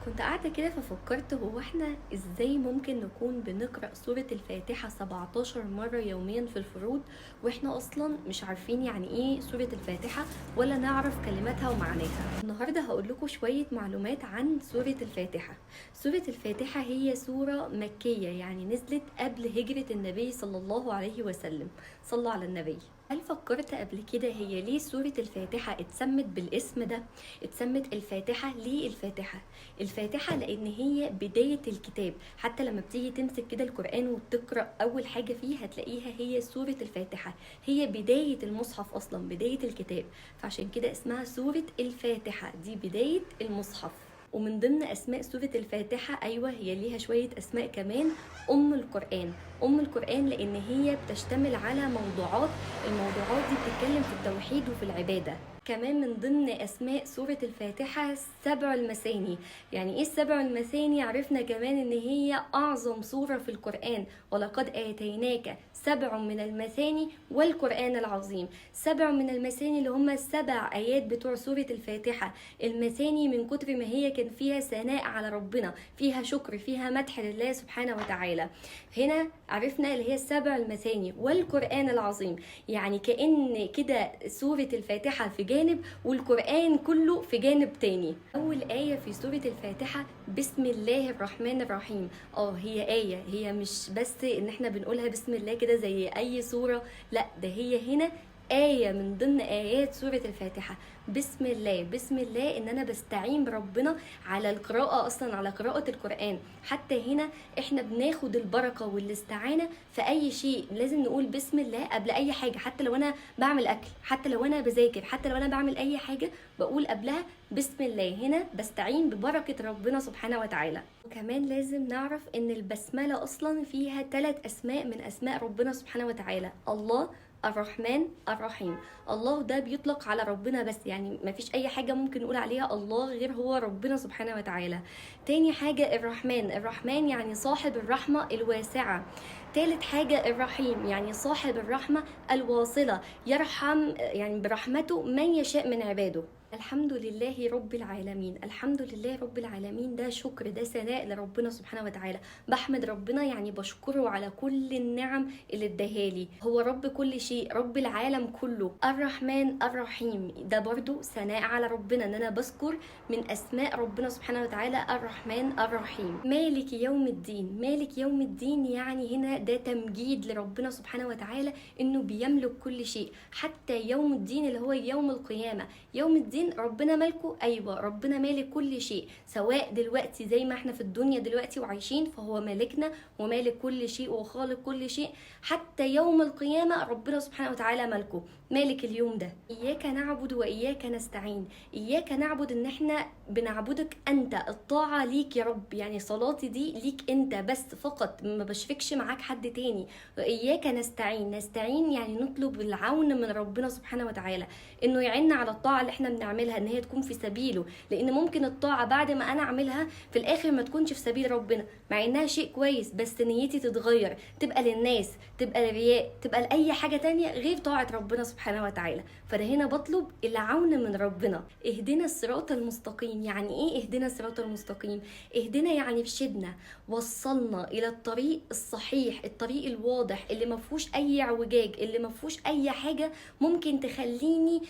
كنت قاعدة كده ففكرت، هو احنا ازاي ممكن نكون بنقرأ سورة الفاتحة 17 مرة يوميا في الفروض واحنا اصلا مش عارفين يعني ايه سورة الفاتحة ولا نعرف كلماتها ومعناها؟ النهاردة هقول لكم شوية معلومات عن سورة الفاتحة. سورة الفاتحة هي سورة مكية، يعني نزلت قبل هجرة النبي صلى الله عليه وسلم. صلى على النبي. هل فكرت قبل كده هي ليه سورة الفاتحة اتسمت بالاسم ده؟ اتسمت الفاتحة ليه الفاتحة؟ الفاتحة لأن هي بداية الكتاب. حتى لما بتيجي تمسك كده القرآن وتقرأ أول حاجة فيه هتلاقيها هي سورة الفاتحة، هي بداية المصحف أصلا، بداية الكتاب، فعشان كده اسمها سورة الفاتحة، دي بداية المصحف. ومن ضمن أسماء سورة الفاتحة، أيوة هي ليها شوية أسماء كمان، أم القرآن. أم القرآن لأن هي بتشتمل على موضوعات، الموضوعات دي بتتكلم في التوحيد وفي العبادة. كمان من ضمن أسماء سورة الفاتحة السبع المثاني. يعني إيه السبع المثاني؟ عرفنا كمان إن هي أعظم سورة في القرآن، ولقد آتيناك 7 من المثاني والقرآن العظيم. 7 من المثاني اللي هم 7 آيات بتوع سورة الفاتحة. المثاني من كتر ما هي كان فيها ثناء على ربنا، فيها شكر، فيها مدح لله سبحانه وتعالى. هنا عرفنا اللي هي السبع المثاني والقرآن العظيم، يعني كأن كده سورة الفاتحة في جانب والقرآن كله في جانب تاني. أول آية في سورة الفاتحة بسم الله الرحمن الرحيم. هي آية، هي مش بس إن احنا بنقولها بسم الله كده زي أي سورة، لا ده هي هنا آية من ضمن آيات سورة الفاتحة. بسم الله، بسم الله إن أنا بستعين بربنا على القراءة أصلا، على قراءة القرآن. حتى هنا إحنا بناخد البركة والاستعانة في أي شيء، لازم نقول بسم الله قبل أي حاجة. حتى لو أنا بعمل أكل، حتى لو أنا بذاكر، حتى لو أنا بعمل أي حاجة بقول قبلها بسم الله. هنا بستعين ببركة ربنا سبحانه وتعالى. وكمان لازم نعرف إن البسملة أصلا فيها 3 أسماء من أسماء ربنا سبحانه وتعالى: الله، الرحمن، الرحيم. الله ده بيطلق على ربنا بس، يعني ما فيش اي حاجة ممكن نقول عليها الله غير هو ربنا سبحانه وتعالى. تاني حاجة الرحمن، الرحمن يعني صاحب الرحمة الواسعة. تالت حاجة الرحيم، يعني صاحب الرحمة الواصلة، يرحم يعني برحمته من يشاء من عباده. الحمد لله رب العالمين. الحمد لله رب العالمين ده شكر، ده ثناء لربنا سبحانه وتعالى. بحمد ربنا يعني بشكره على كل النعم اللي اداها لي، هو رب كل شيء، رب العالم كله. الرحمن الرحيم ده برضو ثناء على ربنا، ان انا بذكر من اسماء ربنا سبحانه وتعالى الرحمن الرحيم. مالك يوم الدين، مالك يوم الدين يعني هنا ده تمجيد لربنا سبحانه وتعالى انه بيملك كل شيء حتى يوم الدين اللي هو يوم القيامة. يوم الدين ربنا مالكه، ايوه ربنا مالك كل شيء، سواء دلوقتي زي ما احنا في الدنيا دلوقتي وعايشين فهو مالكنا ومالك كل شيء وخالق كل شيء، حتى يوم القيامة ربنا سبحانه وتعالى مالكه، مالك اليوم ده. إياك نعبد وإياك نستعين. إياك نعبد إن احنا بنعبدك أنت، الطاعة ليك يا رب، يعني صلاتي دي ليك أنت بس فقط، ما بشركش معاك حد تاني. وإياك نستعين، نستعين يعني نطلب العون من ربنا سبحانه وتعالى إنه يعيننا على الطاعة اللي احنا بنعملها، إن هي تكون في سبيله، لأن ممكن الطاعة بعد ما أنا أعملها في الآخر ما تكونش في سبيل ربنا، مع إنها شيء كويس، بس نيتي تتغير، تبقى للناس، تبقى للرياء، تبقى لأي حاجة تانية غير طاعة ربنا سبحانه وتعالى. فأنا هنا بطلب العون من ربنا. اهدنا الصراط المستقيم. يعني ايه اهدنا الصراط المستقيم؟ اهدنا يعني ارشدنا، وصلنا الى الطريق الصحيح، الطريق الواضح اللي ما فيهوش اي اعوجاج، اللي ما فيهوش اي حاجة ممكن تخليني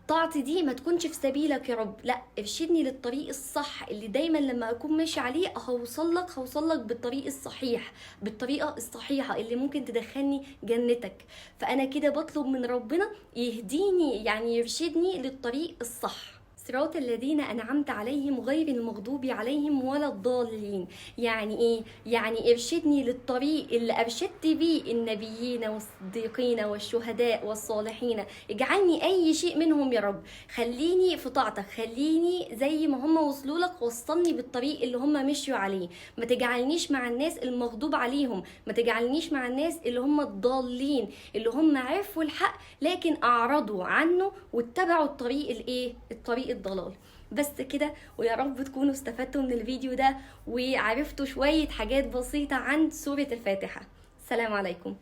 طاعتي دي ما تكونش في سبيلك يا رب. لا، ارشدني للطريق الصح اللي دايما لما اكون ماشي عليه هوصلك بالطريق الصحيح، بالطريقة الصحيحة اللي ممكن تدخلني جنتك. فانا كده بطلب من ربنا يهديني، يعني يرشدني للطريق الصح. صراط الذين أنعمت عليهم غير المغضوب عليهم ولا الضالين. يعني إيه؟ يعني ارشدني للطريق اللي أرشدت بيه النبيين والصديقين والشهداء والصالحين، اجعلني أي شيء منهم يا رب، خليني في طاعتك، خليني زي ما هم وصلوا لك، وصلني بالطريق اللي هم مشيوا عليه، ما تجعلنيش مع الناس المغضوب عليهم، ما تجعلنيش مع الناس اللي هم الضالين، اللي هم عرفوا الحق لكن أعرضوا عنه واتبعوا الطريق الإيه؟ الطريق الضلال. بس كده، ويا رب تكونوا استفدتوا من الفيديو ده وعرفتوا شوية حاجات بسيطة عن سورة الفاتحة. السلام عليكم.